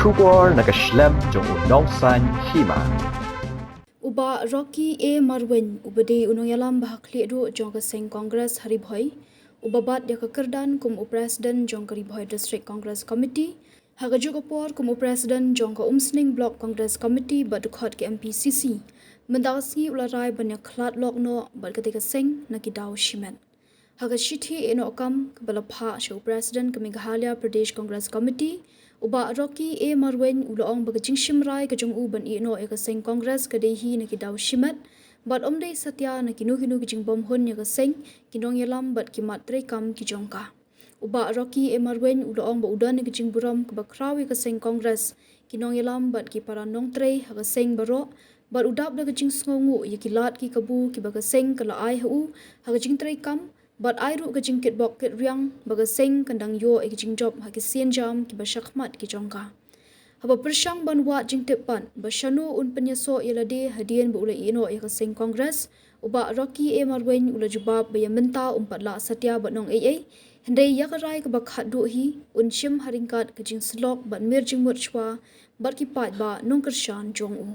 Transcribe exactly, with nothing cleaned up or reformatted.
khubor na ka shlem jong u nongsaiñ hima. U Bah Rocky A Marwein, uba dei u nongïalam ba ha khlieh duh jong ka seng Congress ha Ri Bhoi, uba bat ïa ka kyrdan kum u President jong ka Ri Bhoi District Congress Committee, ha kajuh ka por kum u President jong ka Umsning Block Congress Committee bad dkhot ka M P C C, mynta ka sngi u la rai ban ïakhlad lok noh bad katei ka seng na ki daw shimet. Ha ka shithi ïehnoh kam kaba la phah sha u President ka Meghalaya Pradesh Congress Committee, u Bah Rocky A Marwein u la ong ba ka jingshim rai ka jong u ban ïehnoh ïa ka seng Congress ka dei hi na ki daw shimet, bad ym dei satia na kino kino ki jingbymhun ïa ka seng, ki nongïalam bad ki mat treikam ki jong ka. U Bah Rocky A Marwein u la ong ba u don ïa ka jingburom kaba khraw ïa ka seng Congress, ki nongïalam bad ki para nongtrei ha ka seng baroh, bad u dap da ka jingsngewnguh ïa ki lad ki kabu kiba ka seng ka la ai ha u ha ka jingtreikam, bad ai ruh ka jingkitbok kitriang ba ka seng kan dang ïoh ïa ka jingjop ha ki sienjam kiba shakhmat ki jong ka. Haba pyrshang ban wad jingtip pat ba shano un pynïasoh ïa lade hadien ba u la ïehnoh ïa ka seng Congress, u Bah Rocky A Marwein u la jubab ba ïa mynta um pat lah satia ban ong ei ei, hynrei ïa ka rai kaba khatduh hi un shim ha ryngkat ka jingsyllok bad mir jingmut shuwa bad ki paidbah nongkyrshan jong u.